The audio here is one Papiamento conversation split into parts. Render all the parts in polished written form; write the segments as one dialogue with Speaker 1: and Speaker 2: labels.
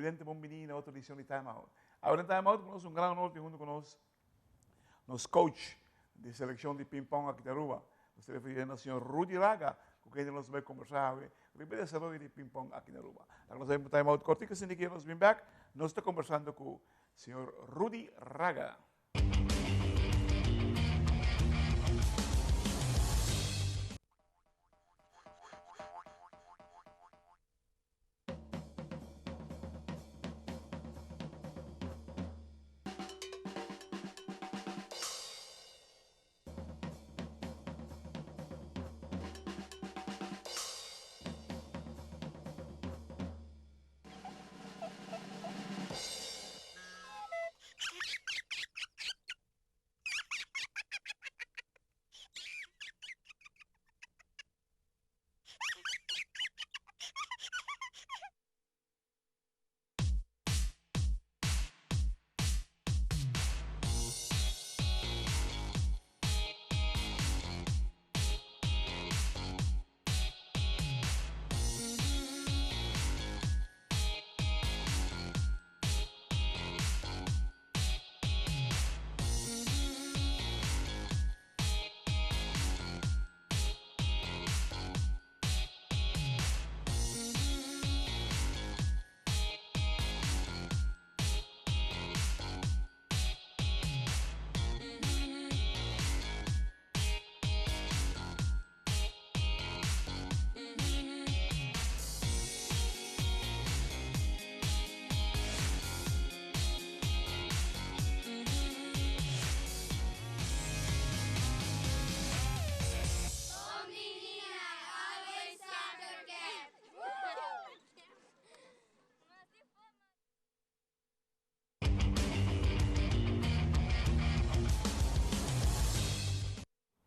Speaker 1: Televidente bon bini na otro edicion di Time Out. Awor den Time Out nos un gran honor tin hunto cu nos nos coach di seleccion di ping pong aki di Aruba. Nos ta referi na señor Rudy Raga cu kende nos bay conversa awe riba e desaroyo di ping pong aki na Aruba. Laga nos bay un Time Out cortico asina ki nos bin bek nos ta conversando cu señor Rudy Raga.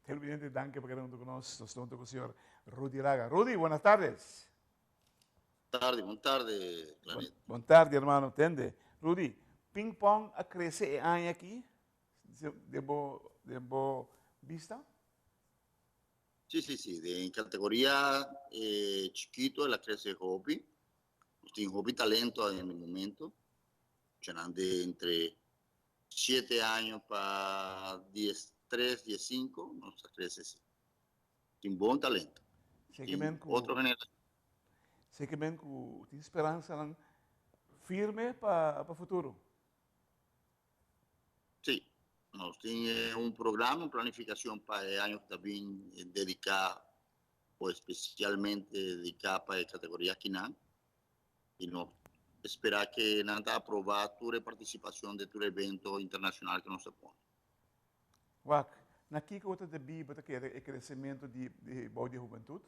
Speaker 1: Televidente, danki pa keda hunto ku nos. Nos ta hunto ku señor Rudy Raga. Rudy, buenas tardes.
Speaker 2: Tarde, bon tarde, Clanet.
Speaker 1: Bon tarde, hermano. Tende. Rudy, ping pong a crece e aña aki, den bo, den bo bista?
Speaker 2: Sí, sí, sí. Den categoria eh, chiquito el a crece hopi. Nos tin hopi talento en el momento. Muchanan de entre 7 años pa 10, 3, 10, 5, nos a crece sí. Tin bon talento.
Speaker 1: Sé men ku,
Speaker 2: otro generacion.
Speaker 1: Sé ke men ku tin speransanan firme pa pa futuro.
Speaker 2: Sí, nos tin eh, un programa, un planificacion pa e año ku ta bin eh, dedica o especialmente dedica pa e categoria kinan. Y nos espera que nan ta aproba tur e participacion de tur evento internacional que nos ta pone.
Speaker 1: Wak, na kiko bo ta debí bo ta kere e crecemento di di bou di hubentud?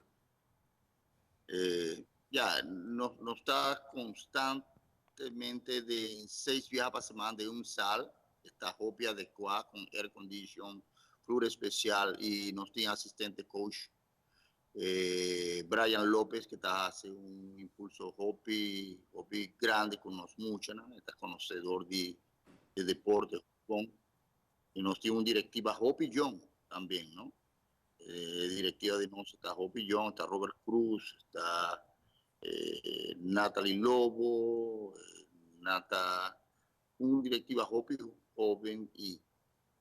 Speaker 2: Eh, ya, nos, nos ta constantemente den seis biaha pa semana den un sal, ta hopi adecua con air condition, vloer especial y nos tin asistente coach eh, Brian Lopez que ta hace un impulso hopi, hopi grande con nos muchanan, ta conocedor di, di deporte bon. Y nos tin un directiva hopi jong también, no? Eh, directiva di nos ta hopi jong, ta Robert Cruz, ta eh, Natalie Lobo, eh, Nata, un directiva hopi joven y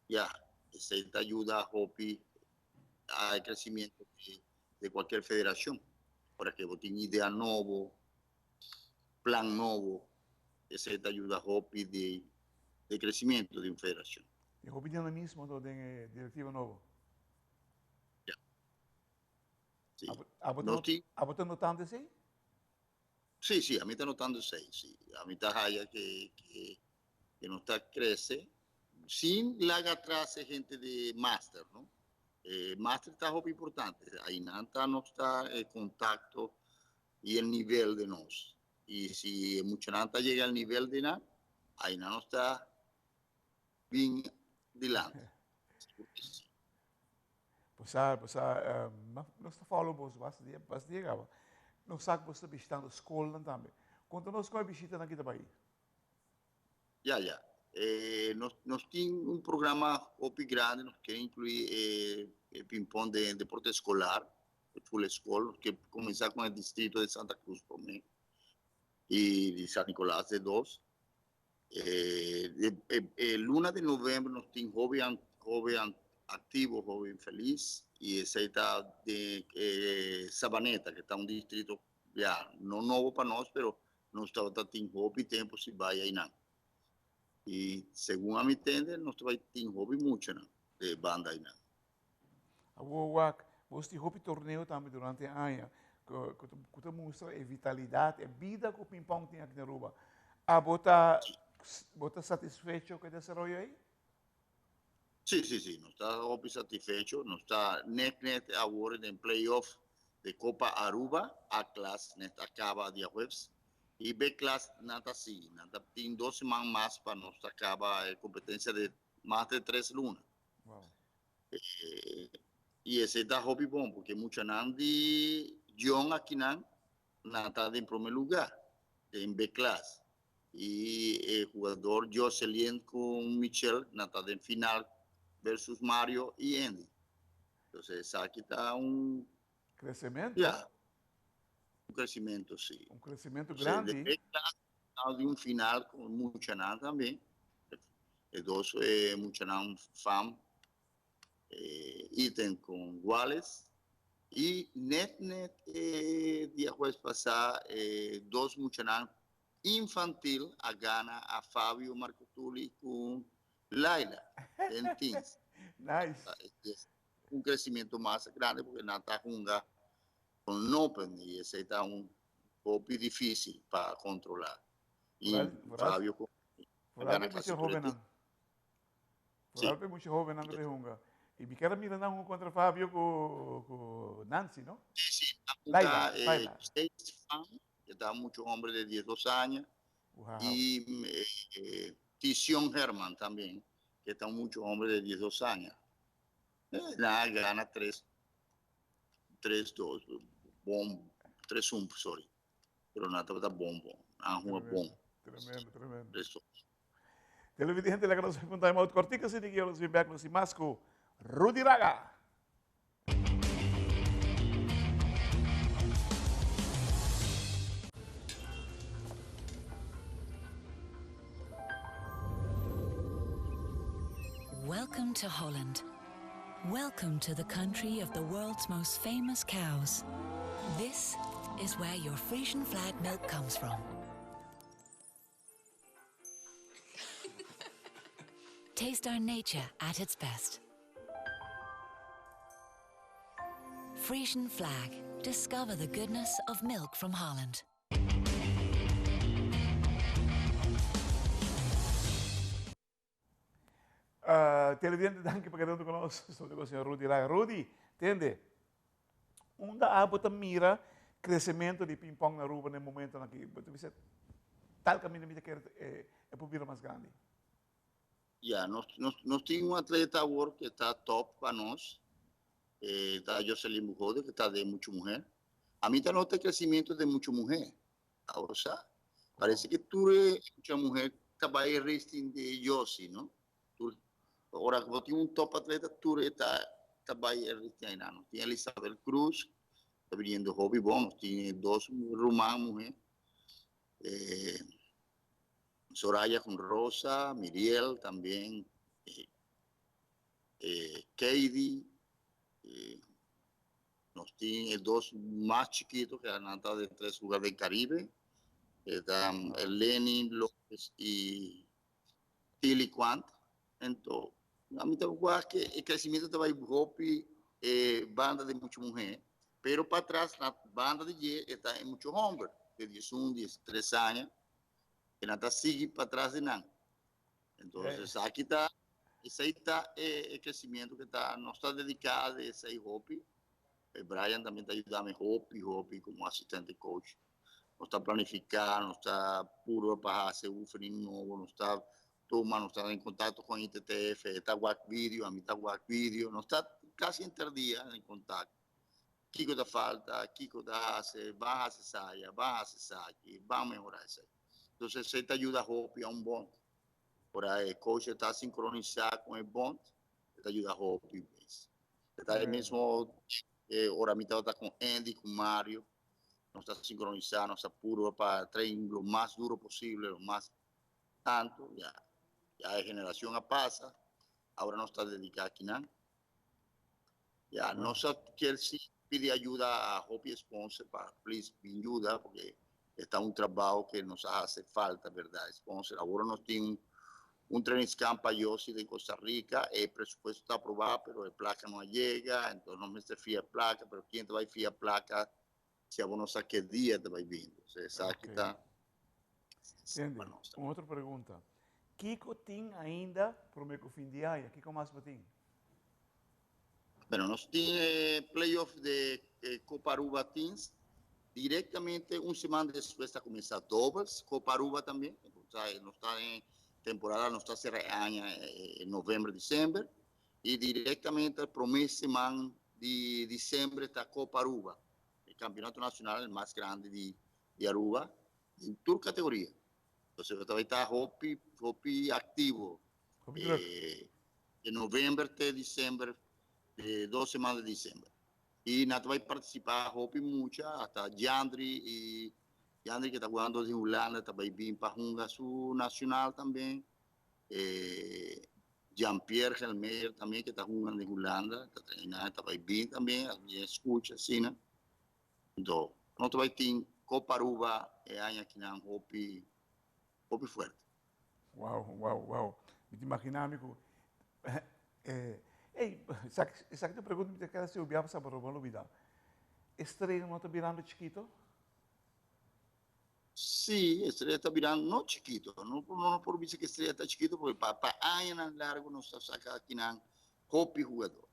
Speaker 2: ya, esey ta ayuda hopi al crecimiento de, de cualquier federación. Para que bo tin idea nobo, plan nobo, esey ta ayuda hopi de, de crecimiento di un federación.
Speaker 1: Tin hopi dinamismo anto den e directiva nobo.
Speaker 2: Ya. Sí.
Speaker 1: Abo,
Speaker 2: Nos tin,
Speaker 1: abo ta notando esey?
Speaker 2: Sí, sí, ami ta notando esey, sí. Ami ta haya que, que, que nos ta crece sin laga atras e gente de master, no? Eh, master ta hopi importante. Ahí nan ta nos ta e contacto y el nivel de nos. Y si muchanan ta llega al nivel de nan, ahí nan nos ta bin dilante. Sigur que sí.
Speaker 1: Pues a, nos ta follow boso basta dia, basta dia caba. Nos sa cu boso ta bishitando scolnan tambe. Conta nos con e bishitanan ki ta bay.
Speaker 2: Ya, ya. Eh, nos, nos tin un programa hopi grande, nos kier inclui eh, e ping-pong den deporte escolar, e full school. Nos kier cuminsa con e distrito de Santa Cruz prome. Y di San Nicolas de dos. E luna di november nos tin hoben hoben activo, hoben feliz y esey ta den Sabaneta que ta un distrito ya no nobo pa nos pero nos tabata tin hopi tempo sin bay aynan. Y segun ami tende nos ta bay tin hopi muchanan de banda aynan.
Speaker 1: Awor wak, bos tin hopi torneo tambe durante e aña ku ta mustra e vitalidat, e bida ku pingpong tin aki na Aruba. Abo ta bo ta satisfecho ku e desaroyo ei?
Speaker 2: Sí, sí, sí, nos ta hopi satisfecho. Nos ta net net awor den play-off de Copa Aruba, A klas net a kaba diahuebs y B klas nan ta sigui. Nan ta tin dos siman mas pa nos ta kaba e kompetensia de mas de tres luna.
Speaker 1: Wow.
Speaker 2: Y esey ta hopi bon porque muchanan di Jong akinan nan ta den prome lugar den B klas y e jugador Jocelyn con Michel nan ta den final versus Mario y Andy. Entonces esaki ta un
Speaker 1: Crecemento.
Speaker 2: Ya, un crecimento si.
Speaker 1: Un crecimento grandi.
Speaker 2: De B klas Al di un final cu muchanan tambe. E dos muchanan fam Ethan con Wallace. Y net net e dia jueves pasa e dos muchanan infantil a gana a Fabio Marcotulli cu Laila den teens.
Speaker 1: Nice.
Speaker 2: Un crecimiento mas grandi porque nan ta hunga con Nopen y esey ta un Hopi difícil pa controla. Y Fabio con
Speaker 1: Vooral pe mucha hobennan. Vooral pe mucha hobennan ku ta hunga. Y mi kier mira nan hunga contra Fabio ku ku Nancy, no?
Speaker 2: Sí, sí.
Speaker 1: Laila, Laila.
Speaker 2: Seis fan, que ta mucho hombre de 12 años.
Speaker 1: Wow.
Speaker 2: Y Tizion Herman también, que ta mucho hombre de 12 años. Nan a gana 3 3 2 bon 3 1 sorry pero nan tabata bon bon nan a hunga bon.
Speaker 1: Tremendo, tremendo.
Speaker 2: 3 2.
Speaker 1: Televidente laga nos un time out kortiko así di nos bin back nos mas ku Rudy Raga.
Speaker 3: Welcome to Holland. Welcome to the country of the world's most famous cows. This is where your Frisian flag milk comes from. Taste our nature at its best. Frisian flag. Discover the goodness of milk from Holland.
Speaker 1: Televidente danki pa keda huntu ku nos. Estou ku señor Rudy Laga. Rudy, tende, unda abo ta mira crecemento di ping pong na Aruba na e momentonan aki? Bo ta bisa tal caminda mi ta kere e por bira mas grandi.
Speaker 2: Ya, nos, nos, nos tin un atleta awor que ta top pa nos, eh, ta Jocelyn Bujode, que ta de mucho mujer. A mi ta nota crecimiento de mucho mujer. Awor sa, parece que tur e mucha muher ta bay richting di Yossi, no? Tur, ora cu bo tin un top atleta, tur e ta, ta bay e richting aynan. Nos tin Elisabel Cruz, ta biniendo hopi bon. Nos tin dos ruman muher, eh, Soraya con Rosa, Miriel tambien, eh, eh, Keidi, eh, Nos tin e dos mas chikito ke nan ta den tres lugar den Caribe. E ta Lenin Lopez y Tilly Quant. Ento, ami ta wak ke e crecimiento ta bay hopi e banda di mucha muher, pero patras na banda di dje e ta e mucha homber de 11, 13 aña, ke nan ta sigui patras di nan. Entonces, esaki ta, esey ta e crecimiento que ta, nos ta dedica de esey hopi. Brian también ta ayudame hopi, hopi como asistente coach. Nos ta planifica, nos ta purba pa haci oefening nobo, nos ta tuma, nos ta en contacto con ITTF, e ta wak video, ami ta wak video, nos ta casi henter dia en contacto. Kico ta falta, kico ta haci, ban haci esaya, ban haci esaki, ban mehora esey. Entonces esey ta yuda hopi a un bond. Ora e coach ta sincronisa con e bond, e ta yuda hopi mes. E ta e mismo ora mi tabata con Andy, con Mario. Nos ta sincronisa, nos ta purba pa train lo mas duro posible, lo mas tanto. Ya, ya e generacion a pasa, ahora nos ta dedica akinan. Ya, nos a kier si pidi ayuda a hopi sponsor pa please bin yuda, porque ta un trabao que nos a hace falta, verdad, sponsor. Ahora nos tin un training camp pa Yossi de Costa Rica, e presupuesto ta aproba, pero e placa no a yega, entonces nos mester fia placa, pero ken ta bay fia placa si abo no sa ke dia ta bay bin? Entonces esaki ta.
Speaker 1: Tende, un otro pregunta. Kiko tin ainda prome ku fin di aña? Kiko mas bo tin?
Speaker 2: Bueno, nos tin e playoff de Copa Aruba Teams. Directamente un siman despues ta cuminsa doubles Copa Aruba tambe. Nos ta den temporada, nos ta cera e aña en november, december. Y directamente prome siman di december ta Copa Aruba, e campeonato nacional mas grandi di Aruba, den tur categoria. Entonces ta bay ta hopi, hopi activo.
Speaker 1: Hopi druk.
Speaker 2: De november te december, de 2 siman di december. Y nan ta bay participa hopi mucha, hasta Jandri y Jandri cu ta hungando na Hulanda ta bay bin pa hunga su nacional tambe. Jean-Pierre Gelmeyer tambe cu ta hungando na Hulanda, ta treinando, ta bay bin tambe, mi scucha asina. Anto, nos ta bay tin Copa Aruba e aña akinan hopi, hopi fuerte.
Speaker 1: Wow. Mi ta imagina mi cu ey, esaki ta pregunta mi ta kere haci obia pa pero bo a lubida. Estrella no ta birando chikito?
Speaker 2: Sí, Estrella ta birando no chikito, no, no por bisa cu Estrella ta chikito porque pa añanan largo nos ta saca akinan hopi hugador.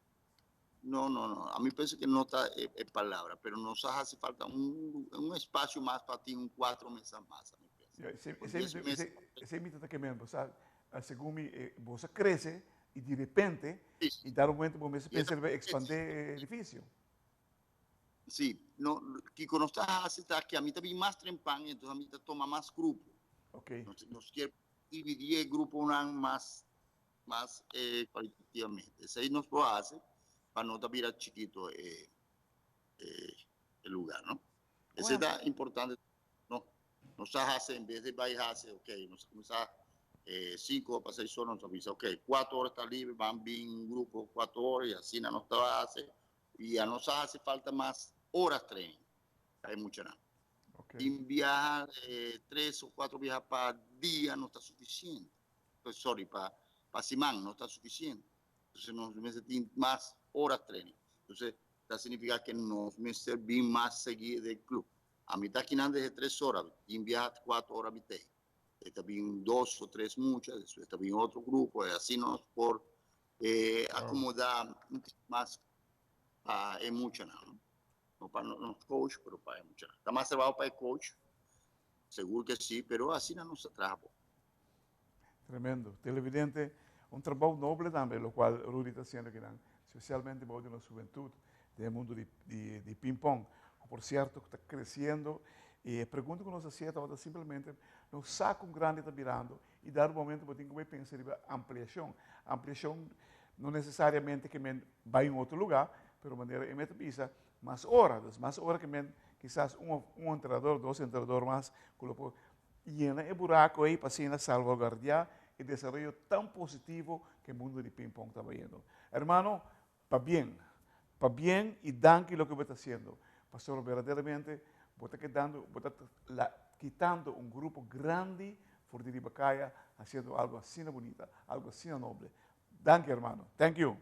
Speaker 2: No, no, no. Ami penso cu no ta e palabra, pero nos hace falta un espacio mas pa tin un cuatro mesa mas, ami penso.
Speaker 1: Ja, esey mi ta kemendo, o segun mi, bo a crece y di repente, y dar un momento bo mester pensa riba expande e edificio.
Speaker 2: Sí, no, kico nos ta haci ta cu ami ta bin mas trempan, entonces ami ta toma mas grupo. Nos kier dividi e gruponan mas cualitativamente. Esey nos por haci pa no ta bira chikito e lugar, no? Esey ta importante, no? Nos ta haci, en bes di bay haci, ok, nos cuminsa 5 pa 6 or, nos ta bisa, ok, 4 or ta liber, ban bin un grupo 4 or, y asina nos ta haci, y ya nos hace falta mas horas training, hay mucho no. Y viaja tres o cuatro viajes pa dia no ta suficiente. Pues, sorry, pa siman no ta suficiente. Entonces nos mester tin mas horas training. Entonces, eso significa cu nos mester bin mas sigui den club. Ami ta aki desde 3 or, tin viaja 4 or mitad. Ta bin dos o tres muchas, despues ta bin otro grupo, y asina nos por acomoda un poco mas pa e mucha, no? No pa nos coach, pero pa e mucha. Ta mas trabou pa e coach, sigur cu si, pero asina nos ta traha.
Speaker 1: Tremendo. Televidente, un trabou noble tambe, locual Rudy ta haciendo aki, especialmente pa nos hubentud, den mundo di ping-pong, cu por cierto ta creciendo. Y e pregunta cu nos a haci ta simplemente, nos sa con grandi ta birando y dado un momento bo tin cu pensa riba ampliacion. Ampliacion no necesariamente kiermen bay un otro lugar, pero manera e meta bisa, mas ora, dus mas ora kiermen kisas un entrenador, dos entrenador mas, cu lo por yena e buraco ey pa asina salvaguardia e desaroyo tan positivo cu e mundo di ping-pong ta bayendo. Hermano, pabien, pabien y danki loke bo ta haciendo. Pastor, verdaderamente, bo ta kedando, bo ta kitando un grupo grandi for di riba caya, haciendo algo asina bunita, algo asina noble. Danki, hermano. Thank you.